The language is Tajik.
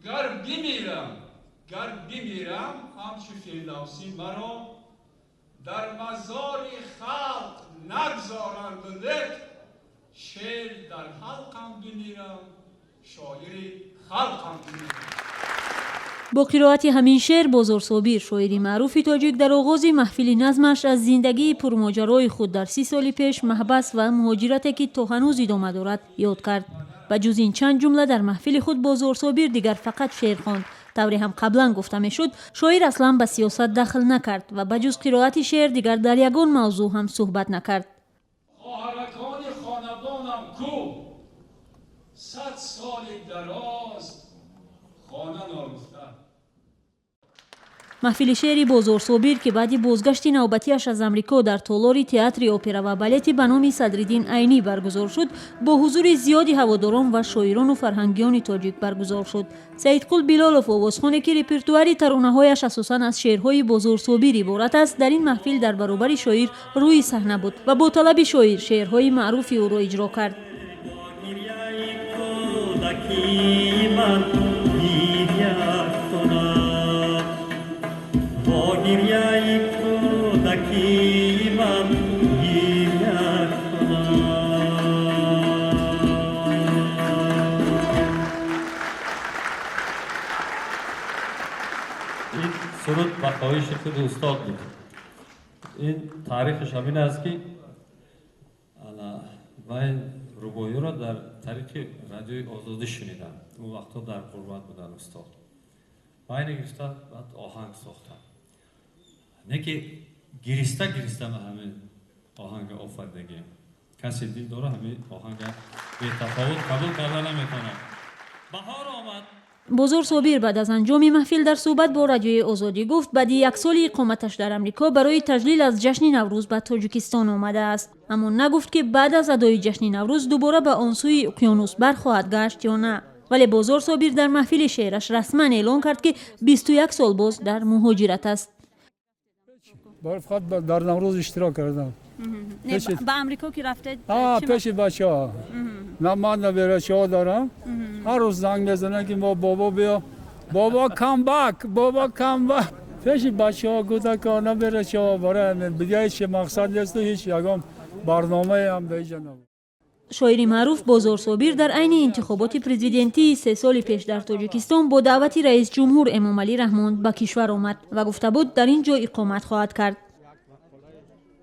Гар бимирам ҳамчу Фирдавсӣ маро дар мазори халқ нагзоранд, лек шеър дар ҳалқам бимирам, шоири халқам бимирам. Бо қироати ҳамин шеър Бозор Собир, шоири маъруфи тоҷик, дар оғози маҳфили назмаш аз зиндагии пурмоҷарои худ дар 30 соли пеш, маҳбас ва муҳоҷирате, ки то ҳанӯз идома дорад, ёд кард. Ба ҷуз ин чанд ҷумла дар маҳфили худ Бозор Собир дигар фақат шеър хонд. Тавре ҳам қаблан гуфта мешуд, шоир аслан ба сиёсат дахл накард ва ба ҷуз қироати шеър дигар дар ягон мавзӯъ ҳам суҳбат накард. Хоҳаракони хонадонам ку, 100 соли дароз хона норӯфта. Маҳфили шеъри Бозор Собир, ки баъди бозгашти навбатиаш аз Амрико дар толори Театри опера ва балети ба номи Садриддин Айнӣ баргузор шуд, бо ҳузури зиёди ҳаводорон ва шоирону фарҳангиёни тоҷик баргузор шуд. Саидқул Билолов, овозхоне, ки репертуари таронаҳояш асосан аз шеърҳои Бозор Собир иборат аст, дар ин маҳфил дар баробари шоир рӯи саҳна буд ва бо талаби шоир шеърҳои маъруфи ӯро иҷро кард. Гиряи кӯдаки ман гиря кунад, бо гиряи кӯдаки ман гиря кунад. Ин суруд ба хоҳиши худи устод буд. Ин таърихаш ҳамин аст, ки ана вай рубоиро дар тариқи Радиои Озодӣ шунидам. Он вақтҳо дар ғурбат буданд устод. Вайне гирифта, баъд оҳанг сохтам, не ки гириста гириста ҳамин оҳанга офаридагием. Касе дил дора, ҳамин оҳанга бетафовут қабул карда наметавонад. Баҳор омад. Бозор Собир баъд аз анҷоми маҳфил дар суҳбат бо Радиои Озодӣ гуфт, баъди як соли иқоматаш дар Амрико барои таҷлил аз ҷашни Наврӯз ба Тоҷикистон омадааст, аммо нагуфт, ки баъд аз адои ҷашни Наврӯз дубора ба он сӯи уқёнус бархоҳад гашт ё на. Вале Бозор Собир дар маҳфили шеъраш расман эълон кард, ки 21 сол боз дар муҳоҷират аст. Фақат дар Наврӯз иштирок кардам. Ба Амрико ки рафтед? Пеши бачаҳо. На, ман наберачаҳо дорам, ҳар рӯз занг мезананд, ки мо бобо биё, бобо, come back, бобо, come back. Пеши бачаҳо, кӯдакҳо, наберачаҳо. Барои ҳамин дига ҳеҷ мақсад несту ҳеҷ ягон барномае ҳам дар инҷа набуд. Шоири маъруф Бозор Собир дар айни интихоботи президентии 3 соли пеш дар Тоҷикистон бо даъвати раисҷумҳур Эмомалӣ Раҳмон ба кишвар омад ва гуфта буд, дар ин ҷо иқомат хоҳад кард.